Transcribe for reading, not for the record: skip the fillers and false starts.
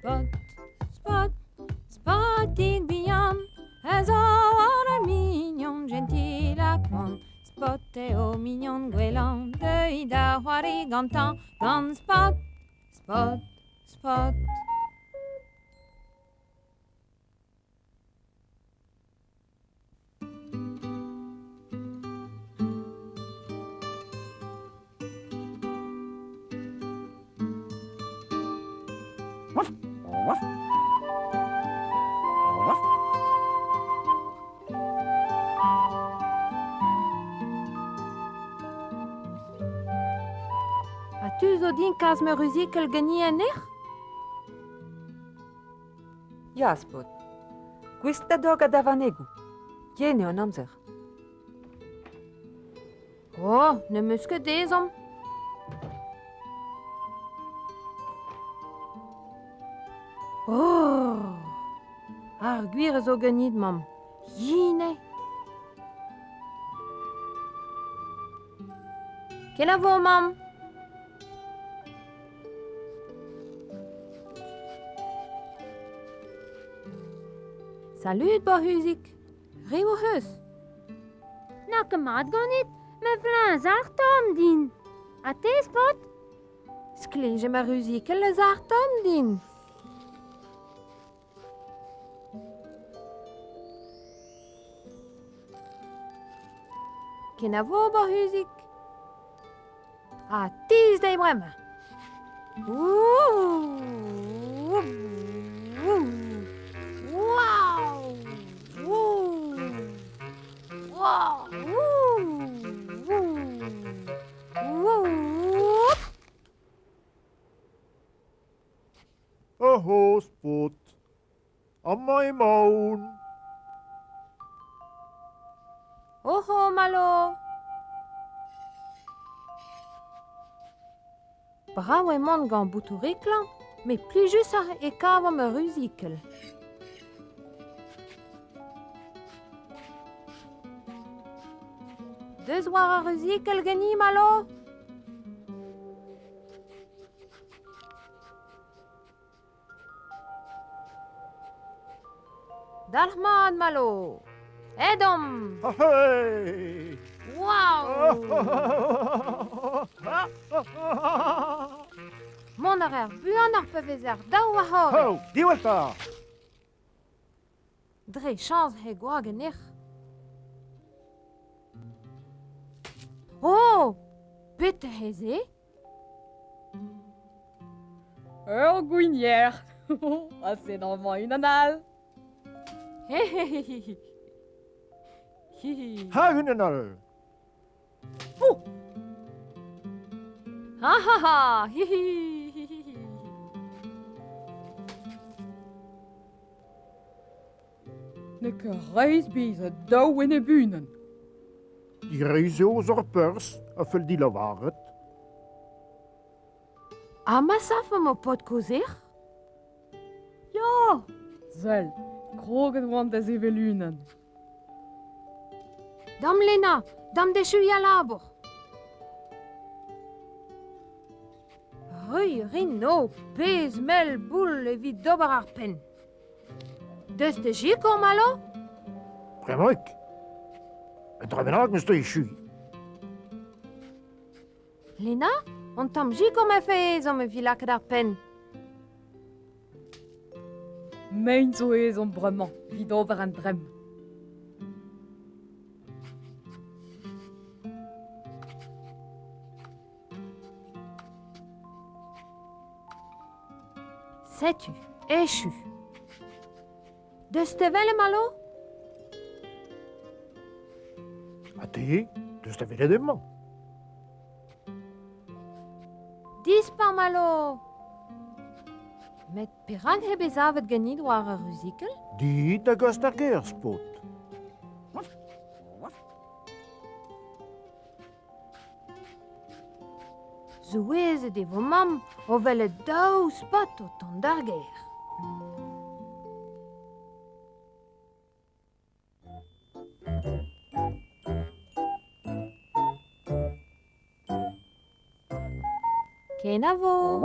Spot, spot, spotig bihan, a zo ar mignon gentil ha koant. Spot eo mignon gwellañ, deuit da c'hoari gantañ, gant Spot, Spot, Spot. Ha tu zo din kas ma ruzikell ganin en ec'h? Ya, Spot. Gouest da dog a davanegoù. Yen eo an amzer. Oh, n'em eus ket ezhomm. Oh, ar gwir a zo ganit, mamm. Yen eo. Kenavo, mamm. Salud, Bohuzik. Riv hoc'h eus? N'a ket mat ganit, ma fleñs ar tomm din. Ha te, Spot? Sklêjemp ar ruzikel eus ar tomm din. Kenavo, Bohuzik. Ha tizh dezhi bremañ. Ur c'hozh paotr. Amañ emaon. Oho, Malo! Brav emaon gant botoù-riklañ, met plijusoc'h e kavan ma ruzikell. Deus war ar ruzikell ganin, Malo! Dalc'hmat, Malo! Aet omp! Hey! Waouh! Mont a reer buanoc'h pa vezer daou war c'horre. Oh, diwall 'ta! Dre chañs he gwag en erc'h. Oh! Petra eo se? Ur gwinier. Ha sed amañ unan all. Ha unan all. Oh! Ha ha ha! N'eo ket reizh bezañ daou enep-unan. Direizh eo eus ar perzh a fell dit lavaret. Ha ma savomp ho paotr-kozh Ya! Sell, kroget oan da sevel unan. Dam Lena, dam d'echuiñ al labour. Ruilh 'rin ho pezh mell boull evit ober ar penn. Deus da sikour, Malo? Bremaik. Un dra bennak 'meus da echuiñ. Lena, un tamm sikour ma fe ezhomm evit lakaat ar penn. Mein zo ezhomm bremañ evit ober an dremm. Setu, echu. Deus te welet, Malo? Ha te, deus da welet emañ? Dispar, Malo! Met perak eo bet savet ganit war ar ruzikell? Dit da gas d'ar gêr, Spot. Souezhet e vo mamm o welet daou spot o tont d'ar gêr. Kenavo!